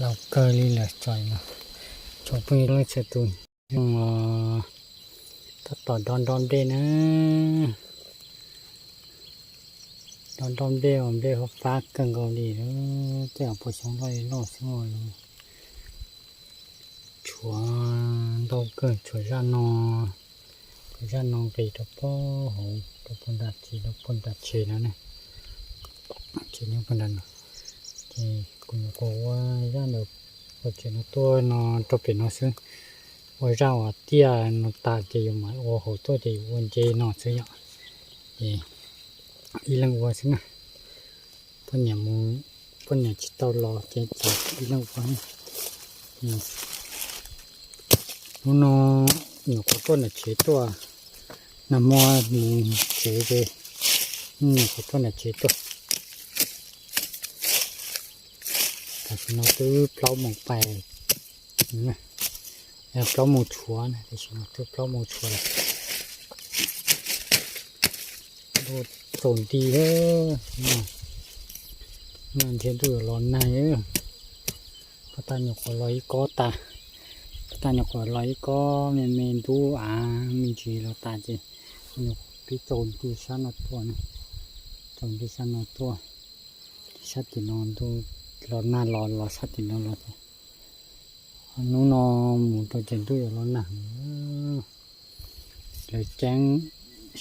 Laus kawg li lawm tsoom phooj ywg leej txhua tus. Tab tom nrov nrov nplej na, nrov nrov nplej uas nplej fab fab kawg nkaus li. Tej uas puas xyoob loj li loj xwb. Tshuav ntau kawg, tshuav zaj no, tshuav zaj no nqis rau puag hauv, rau puag nram tsev, rau puag nram tsev no ne. Tsev nyob puag nram no. Ces kuv nyuam qhuav ua zaj ntawm qhov tsev no tuaj no rau pem no xwb. Ua zaj uas tiaj no tas ces yus mam ua hauv tuaj ces yus ua nce no xwb yom. Ces ib leeg ua xwb na. Poj niam mus, poj niam tsis tau los ces ib leeg ua. Hnub no nyuam qhuav tuaj nram tsev tuaj, nag hmo mus tsev ces nyuam qhuav tuaj nram tsev tuaj. Tam sim no twb plaub moos pais, plaub moos tshuav, tam sim no twb plaub moos tshuav lawm. Ntuj tsaus nti, nag ntshe ntuj yuav los nag. Pab tas nyuam qhuav los ib kob tas, pab tas nyuam qhuav los ib kob me me ntub av me ntsis los tas ces nyuam qhuav pib tsaus nti sab no tuaj, tsaus nti sab no tuaj. Sab tim no ntuj los nag los los sab tim no los ces hnub no mus rau ces ntuj yuav los nag. Lawv ceeb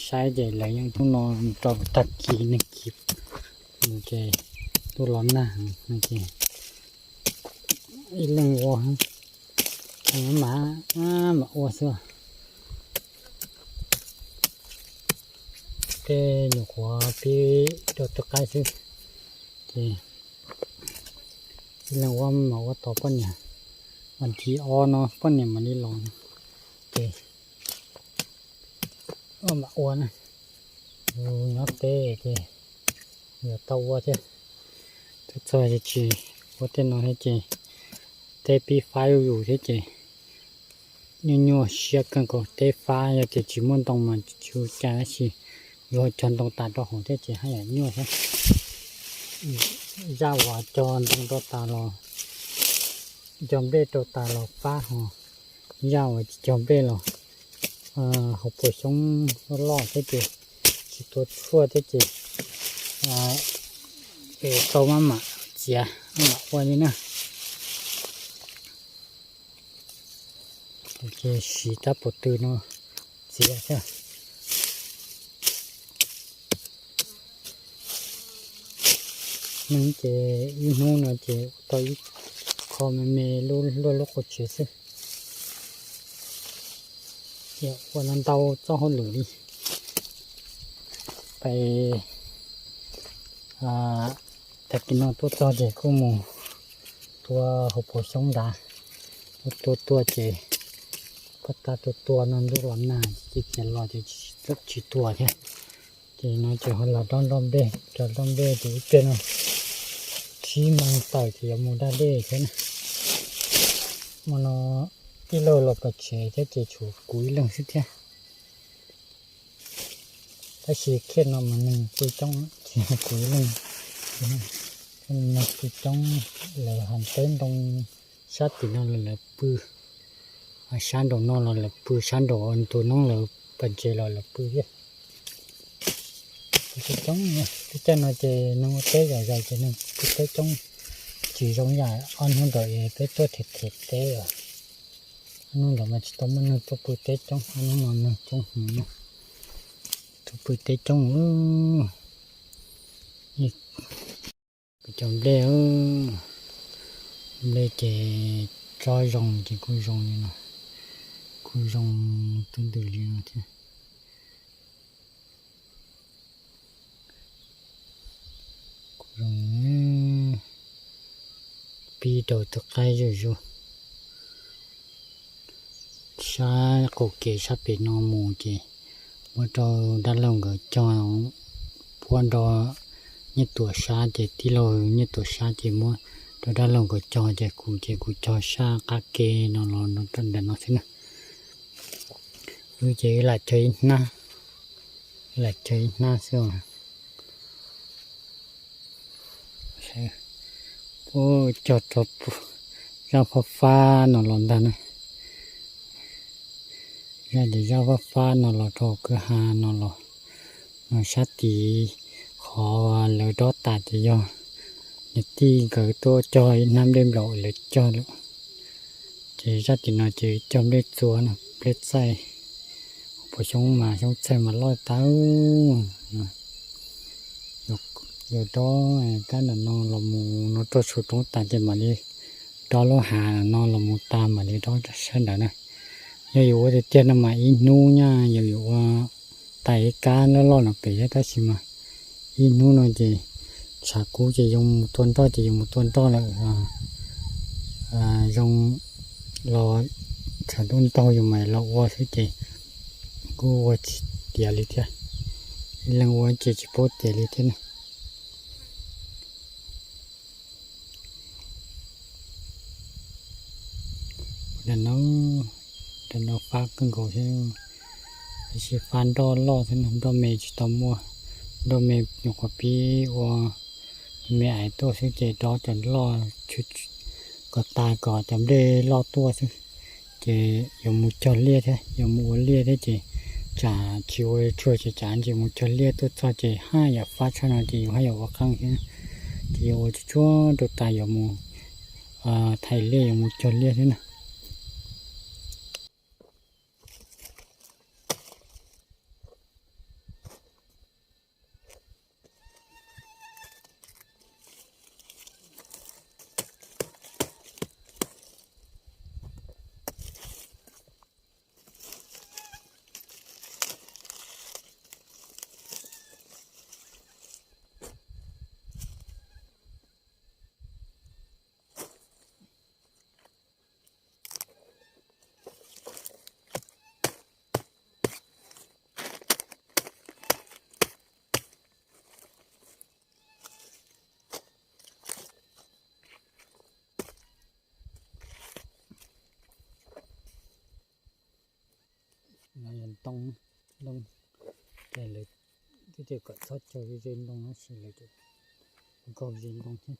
saib ces lawv yeej hnub no mus rau tag kis neeg kis mus ces ntuj los nag no ces ib leeg ua, mam, mam ua xwb. Tej nyuam qhuav pib rau twb qaib xwb ces ib leeg ua mam ua tos poj niam, vas thib ob no poj niam mam li los ces mam ua na. Yus nyob teb ces yuav tau ua thiab. Twb txog tsis ua tej no thiab ces teb pib faib zuj zus thiab ces nyuaj nyuaj siab kawg nkaus. Teb fab yog tias tsis muaj ntoo mas tsis ua cas tab sis yuav cog ntoo tas rau hauv thiab ces haj yam nyuaj thiab. Zaj uas cog ntoo rau tas los, cog nplej rau tas los fab ho, zaj uas tsis cog nplej los hauv paus xyoob loj loj thiab ces tsis tua tshuaj thiab ces es tau maj mam txiav maj mam ua li na. Ces siv tab puas tw no txiav thiab. Neeg ces ib hnub no ces ua tau ib qho me me luaj lub qhov tsev xwb. Ces ua no ntau txoj hauj lwm li. Pais tag kis no tuaj txog ces kuj mus tua hauv paus xyoob nrad. Tua tua tua ces pab tas tua tua no ntuj los nag ces cia los ces tsis tua thiab. Ces no ces ho los dob nroj nplej, cov nroj nplej ces ib pliag no tsib moos tawm ces yuav mus da dej thiab na. Hmo no tij laug los pem tsev thiab ces tshuav kuv ib leeg xwb thiab. Tab sis khiaj no mas neeg pw coob, tsis yog kuv ib leeg, neeg pw coob. Lawv hais teb ntoo sab tim no los lawv pw, sab nraum no los lawv pw, sab nraum tus noob lawv pas ntses los lawv pw thiab. Pw coob, lub caij no ces neeg ua teb zom zaws ces neeg pw teb coob. Tsis zoo yam ob hnub ntawd es peb tuaj them them teb os. Ob hnub ntawd mas tsis tau muaj neeg tuaj pw teb coob, ob hnub no neeg coob heev, tuaj pw teb coob. Kuv cov nplej, nplej ces tsob zoo ces kuj zoo li no, kuj zoo tub ntws li no thiab. Kuj zoo, pib rau twb qaib zuj zus. Sab qaum kev sab pem no mus ces muab rau dab laug nkawd cog, puab nrog Nyiaj Tuam sab ces tij laug Nyiaj Tuam sab ces muab rau dab laug nkawd cog ces kuv ces kuv cog sab qab ke no los rau ntawm no xwb na. Wb ces wb lam cog ib hnab, wb lam cog ib hnab xwb os. Ua cog rau zaj fab fab no los ntag na. Zaj ces zaj fab fab no los rau kwj ha no los, no sab tid qhov lawv dob tas ces yog niam tij nkawd tuaj cog ib hnab nplej nplaum lawv cog lawm. Ces zaj tim no ces cog nplej txua no, nplej txaij. Puas xyoob mas xyoob txaij mas loj tag. Yuav dob kab ntawm no los mus no rau saum roob tas ces mam li dob lub hav no los mus tas mam li dob sab ntawd na. Yog yuav ua tiag tiag no mas ib hnub nyaj yog yuav ua tas ib kab loj loj no pem thiab tab sis mas ib hnub no ces tshav kub ces yuav mus tua nroj ces yuav mus tua nroj lawm. Zoo los tshav ntuj ntaug yus mas los ua xwb ces kuj ua tsis tiav li thiab. Ib leeg ua ces tsis paub tiav li thiab na. Ua no, ua no fab kawg nkaus thiab, tab sis fab nroj loj thiab, nroj me tsis tau muaj, nroj me nyuam qhuav pib ua me aiv tuaj xwb ces dob cov loj kom tas kom cov nplej loj tuaj xwb. Ces yuav mus cog liaj thiab, yuav mus ua liaj thiab ces tsam tsis ua tsuag ces tsam ntshe mus cog liaj tuaj txog ces haj yam fab tshaj no ces yus haj yam ua qeej thiab. Ces yuav ua tsuag tsuag rau tas yuav mus thaij liaj yuav mus cog liaj thiab na. No yog ntoo, ntoo, ces lawv twb tias kom txhob cog ze ntoo no tab sis lawv nkaug ze ntoo thiab.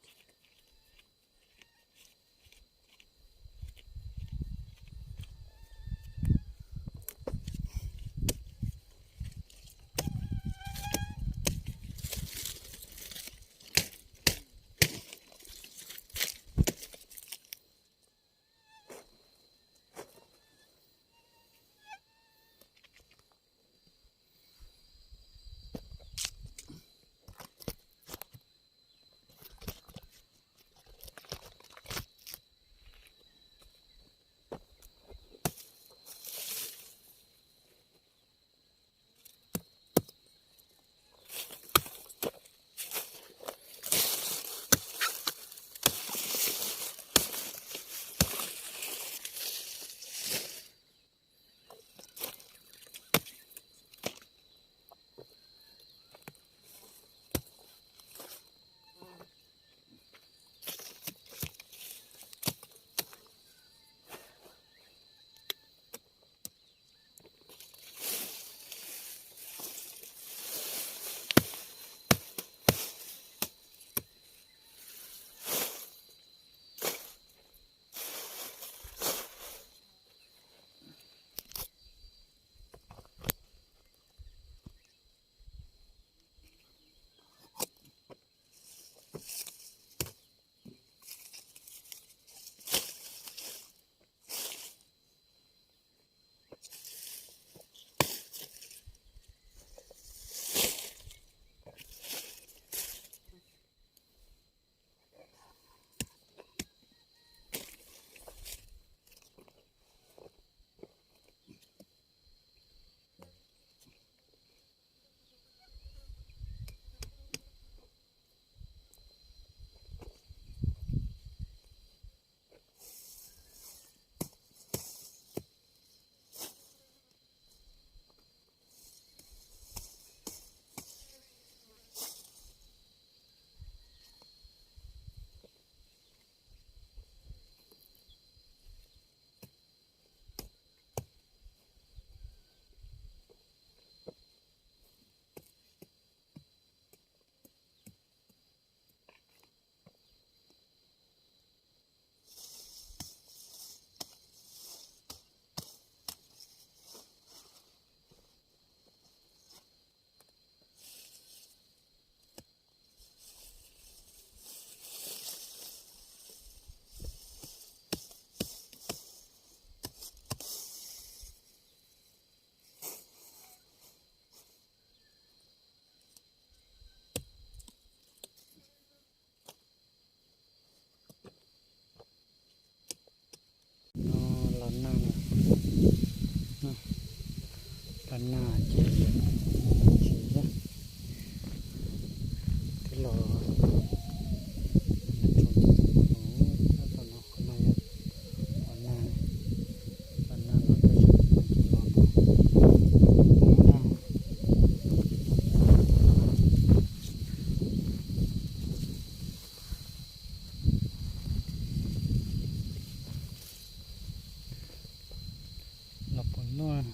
Nuj,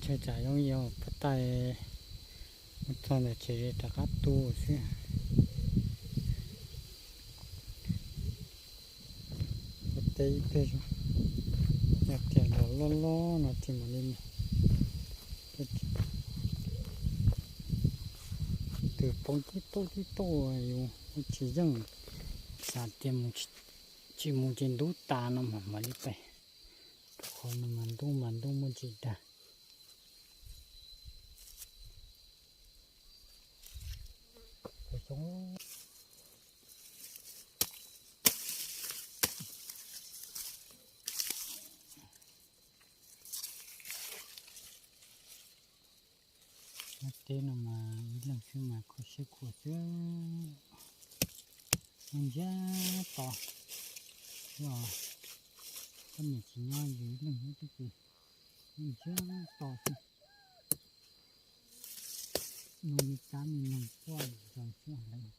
chaw tsam zoo yog pab tais mus txog ntawm tsev rov qab tu xwb. Ua teb ib pliag, yog tias los loj loj no ces mam li mus. Twb poob tib tauj tib tauj yus ua tsis yeej, xav tias tsis mus ces ntub tas no mas mam li pem, rau qhov no mas ntub mas ntub muaj ntsis dag. Nyob teb no mas ib leeg xwb mas kho siab khuav xwb, nyob ntsiag to, yog koj niam tsis nyob yus ib leeg nyob teb ces nyob ntsiag to xwb. Nug li cab me noog quaj zog xwb lawm.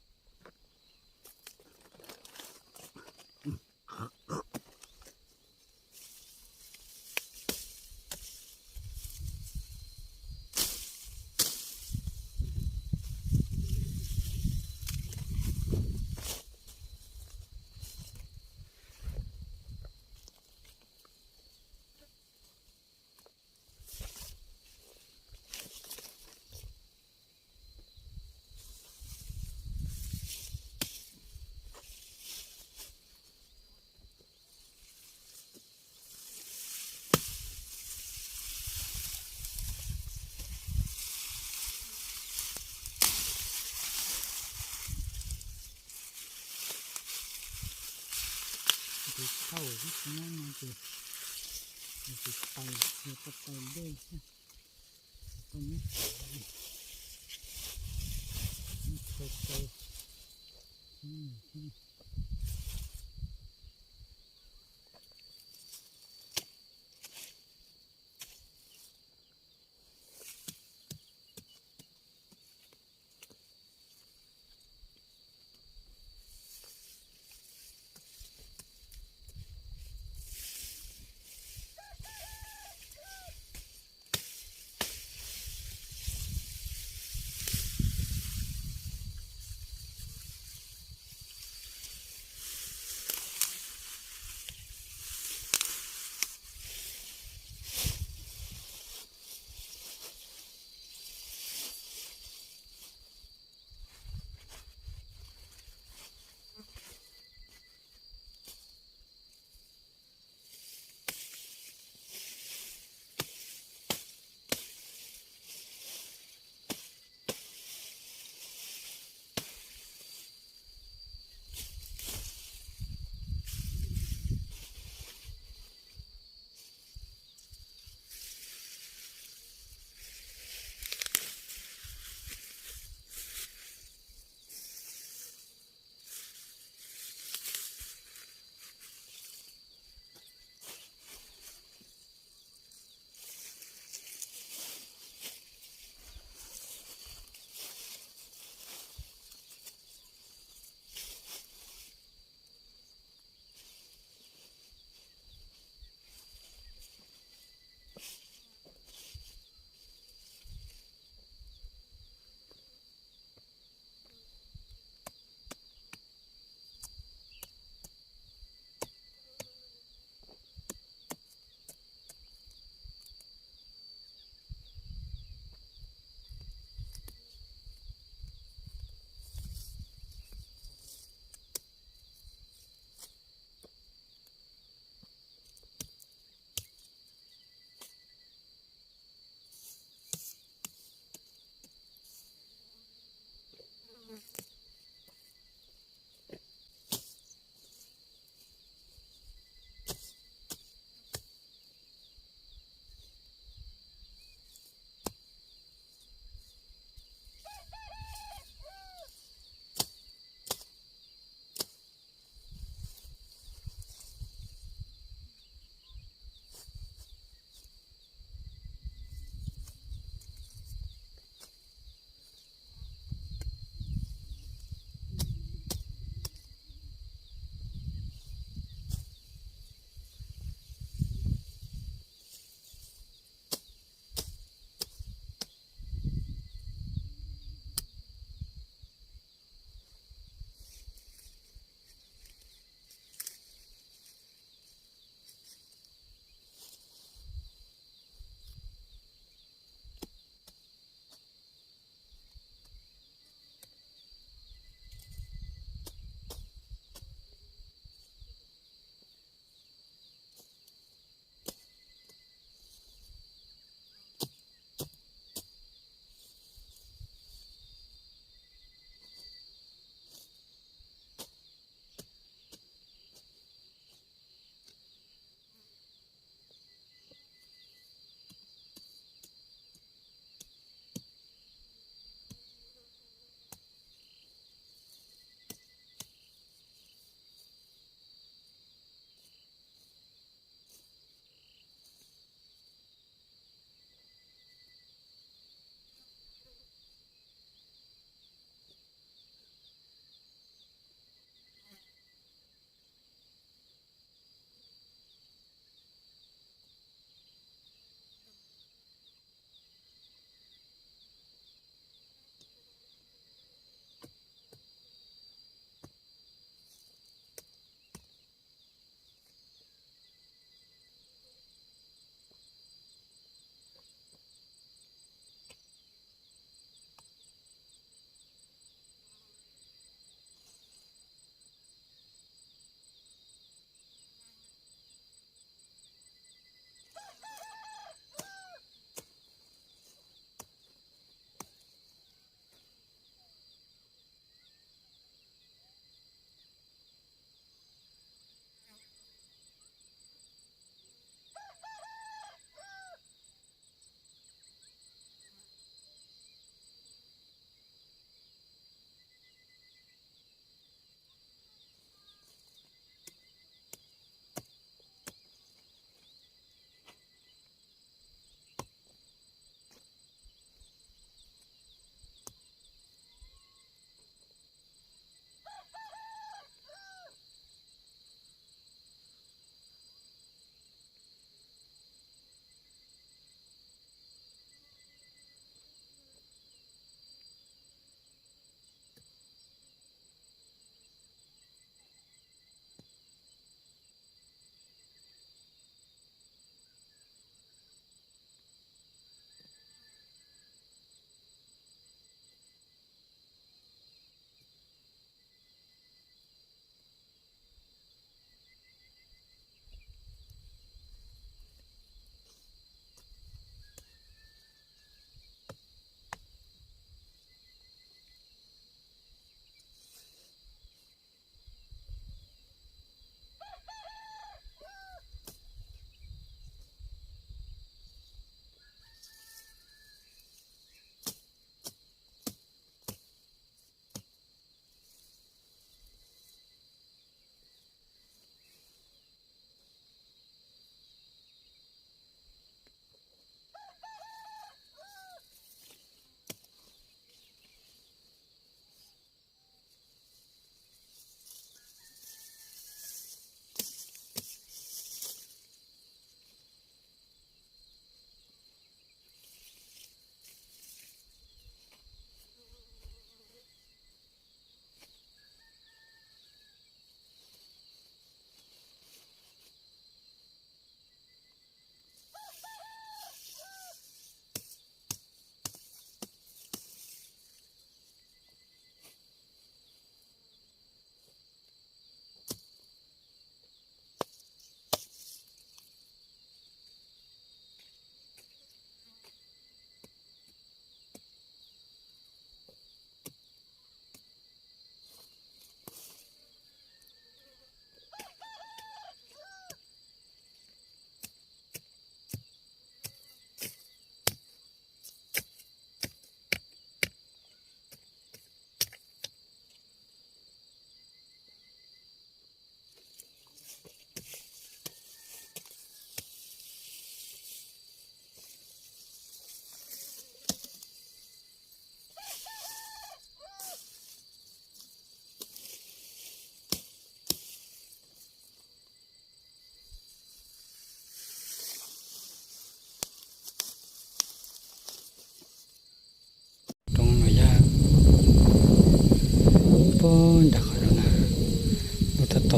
Tus thauj tib si nyob no ces tus tais cia paj tais dej xwb, paj nyob tom, nyob txhua tau.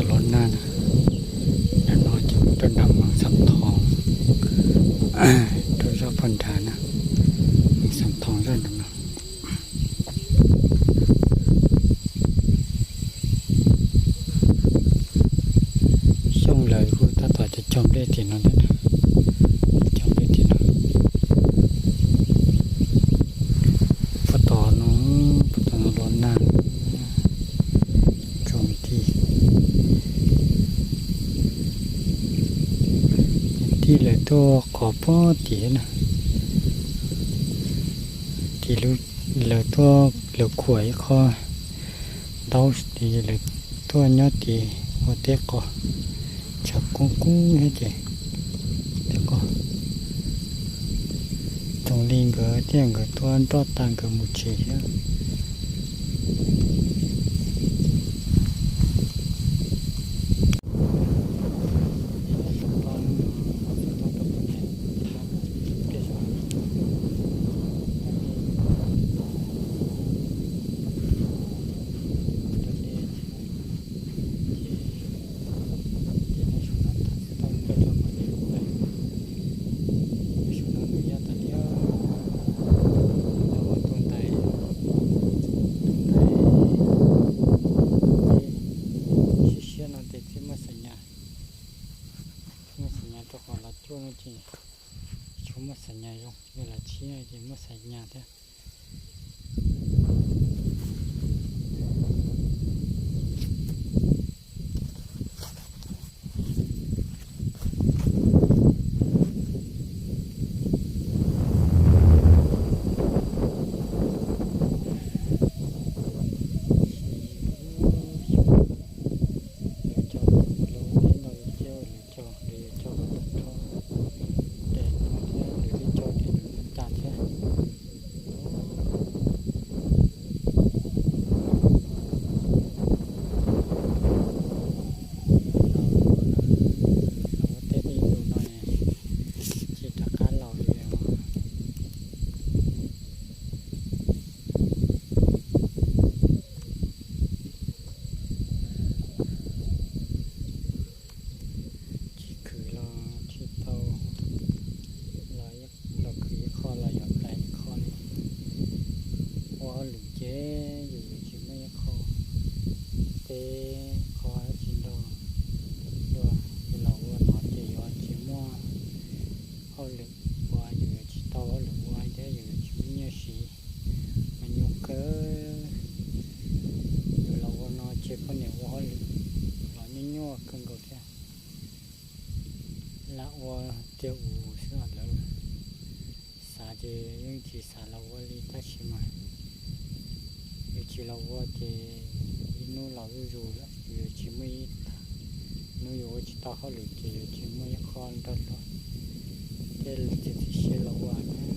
Los nag na, no ces mus rau nram Moos Xam Thoos, rau zaj poj nrad na, Moos Xam Thoos zaj nram no. Xyoo lawv kuj tab tom cog cog nplej tim no thiab, cog nplej tim no. Puag tom no, puag tom no los nag, tsoom tij, tij lawv tuaj qhov puag tim na, tim lawv tuaj lawv khuam ib qho ntaub, lawv tuaj nyob tim ua teb qos, tshav kub kub thiab ces teb qos. Tsoom li nkawd thiaj nkawd tuaj nroj tas nkawd mus tsev thiab. Ces nej saum no thaum tsis tau nrog rau mas nws lub lawm, saum no nws yaj tas li, tau ua tus ntais, tus ntais, ces siab siab no ces thiaj muaj xam nyas, muaj xam nyas rau qhov los cuaj no ces tsis tshua muaj xam nyas zoo, yog los tshib no ces muaj xam nyas thiab. Lawv cog lawv ua teb ntau yus cia lawv cog, lawv yuav cog qhov tod rau tes no thiab, lawv twb cog thiab lawv no cas thiab. Los ua teb tej tus no tsis rov qab los li os. Tsis khwv los tsis tau, los khwv ib qho los yuav plais ib qho li. Ua hauj lwm ces yus yuav tsis muaj ib qho, peb qho tsis nrog dua, yus los ua no ces yuav tsis muaj hauj lwm ua, yus yuav tsis tau hauj lwm ua thiab yus yuav tsis muaj nyiaj siv, mas nyuaj kawg. Yus los ua no ces poj niam ua hauj lwm los nyuaj nyuaj kawg nkaus thiab. Lam ua tiag us xwb, lawv xav ces yeej tsis xav los ua li, tab sis mas yus tsis los ua ces ib hnub los zuj zus lawm yus yuav tsis muaj ib tag, hnub yus ua tsis tau hauj lwm ces yuav tsis muaj ib qho nrog luag, thiaj txiav txim siab los ua na.